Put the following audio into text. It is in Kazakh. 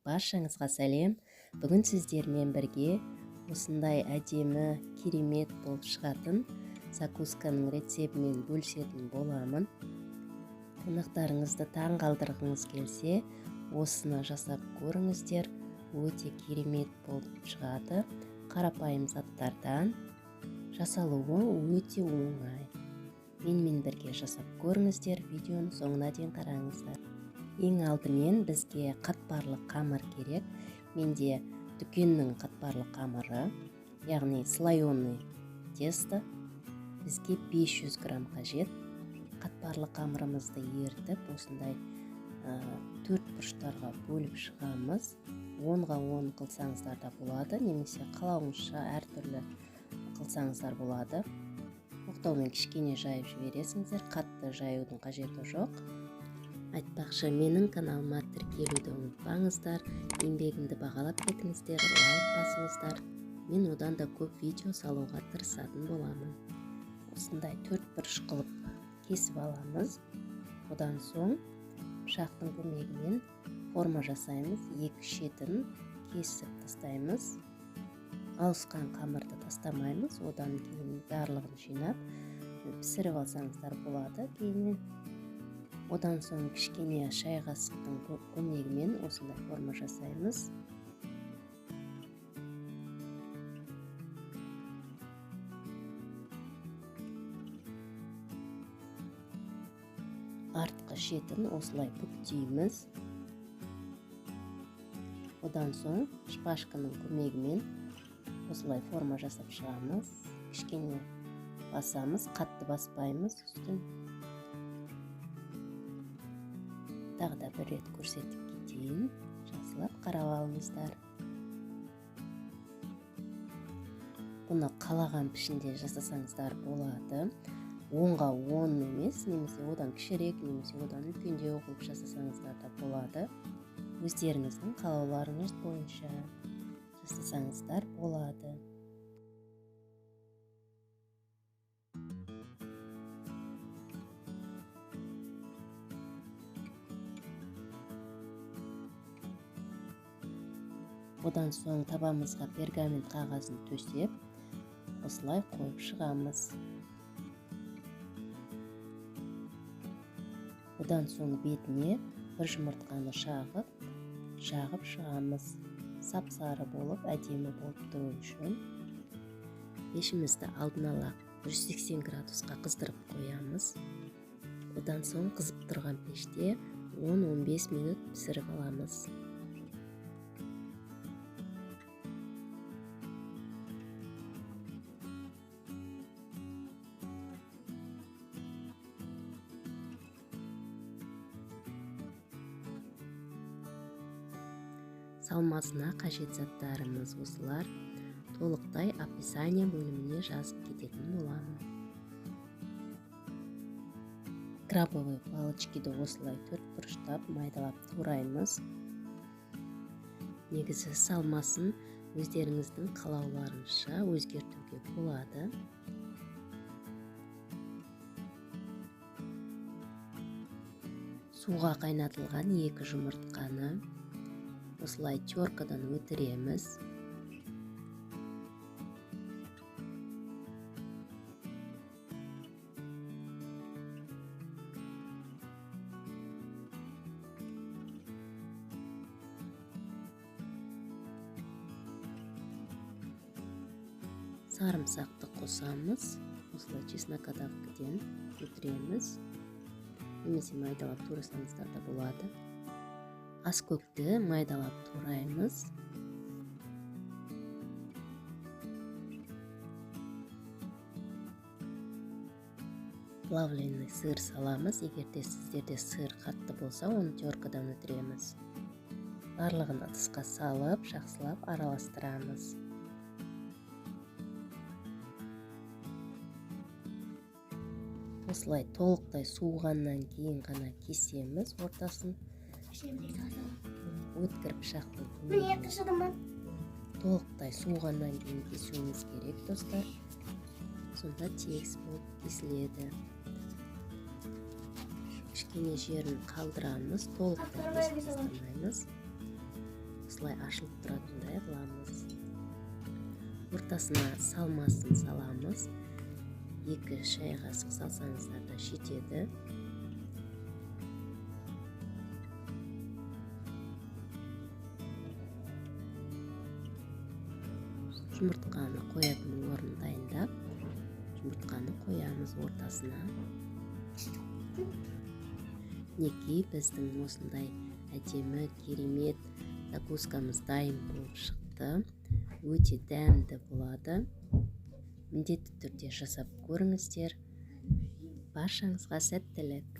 Баршаңызға сәлем. Бүгін сіздермен бірге осындай әдемі, керемет болып шығатын закусканың рецептімен бөлісетін боламын. Қонақтарыңызды таң қалдырғыңыз келсе, осыны жасап көріңіздер. Өте керемет болып шығады. Қарапайым заттардан жасалуы өте оңай. Менімен бірге жасап көріңіздер, видеоның соңына дейін қараңыздар. Ең алдымен бізге қатпарлы қамыр керек. Менде дүкеннің қатпарлы қамыры, яғни слоеный тесто. Бізге 500 грамм қажет. Қатпарлы қамырымызды ерітіп, осындай төрт бұрыштарға бөліп шығамыз. 10-ға 10 қылсаңыздар да болады, немесе қалауыңызша әртүрлі қылсаңыздар болады. Оқтаумен кішкене жайып жібересіңіздер, қатты жаюдың қажеті жоқ. Айтпақшы, менің каналыма тіркелуді ұмытпаңыздар, еңбегімді бағалап кетіңіздер, лайк басыңыздар. Мен одан да көп видео салуға тырысатын боламын. Осындай төрт бұрыш қылып кесіп аламыз. Одан соң пышақтың көмегімен форма жасаймыз. Екі шетін кесіп тастаймыз. Ауысқан қамырды тастамаймыз. Одан кейін барлығын жинап пісіріп алсаңыздар болады кейіннен. Одан соң кішкене шай қасықтың көмегімен осындай форма жасаймыз. Артқы шетін осылай бүктейміз. Одан соң шпажканың көмегімен осылай форма жасап шығамыз. Кішкене басамыз, қатты баспаймыз үстін. Тағы да бір рет көрсетіп кетейін, жақсылап қарап алыңыздар. Бұны қалаған пішінде жасасаңыздар болады. 10-ға 10 емес, немесе одан кішірек, немесе одан үлкендеу қылып жасасаңыздар да болады. Өздеріңіздің қалауларыңыз бойынша жасасаңыздар болады. Одан соң табамызға пергамент қағазын төсеп, осылай қойып шығамыз. Одан соң бетіне бір жұмыртқаны шағып, жағып шығамыз. Сап-сары болып, әдемі болып тұру үшін пешімізді алдын ала 180 градусқа қыздырып қоямыз. Одан соң қызып тұрған пеште 10-15 минут пісіріп аламыз. Салмасына қажет заттарымыз осылар. Толықтай описание бөліміне жазып кететін боламын. Крабовый палочкиді осылай төрт бұрыштап майдалап тураймыз. Негізі салмасын өздеріңіздің қалауларынша өзгертуге болады. Суға қайнатылған 2 жұмыртқаны осылай теркадан өтіреміз. Сарымсақты қосамыз. Осылай чеснокодавкіден өтіреміз. Немесе майдалап турасаңыздар да болады. Аскөкті майдалап тураймыз. Плавленый сыр саламыз. Егер де сіздерде сыр қатты болса, оны теркадан өтіреміз. Барлығын ыдысқа салып, жақсылап араластырамыз. Осылай толықтай суығаннан кейін ғана кесеміз ортасын. Өткір пышақтың көмегімен толықтай суығаннан кейін кесуіміз керек, достар. Сонда тегіс болып кесіледі. Кішкене жерін қалдырамыз, толықтай кесіп тастамаймыз. Осылай ашылып тұратындай қыламыз. Ортасына салмасын саламыз. 2 шай қасық салсаңыздар да жетеді. Жұмыртқаны қоятын орын дайындап, жұмыртқаны қоямыз ортасына. Мінекей, біздің осындай әдемі, керемет закускамыз дайын болып шықты. Өте дәмді болады. Міндетті түрде жасап көріңіздер. Баршаңызға сәттілік.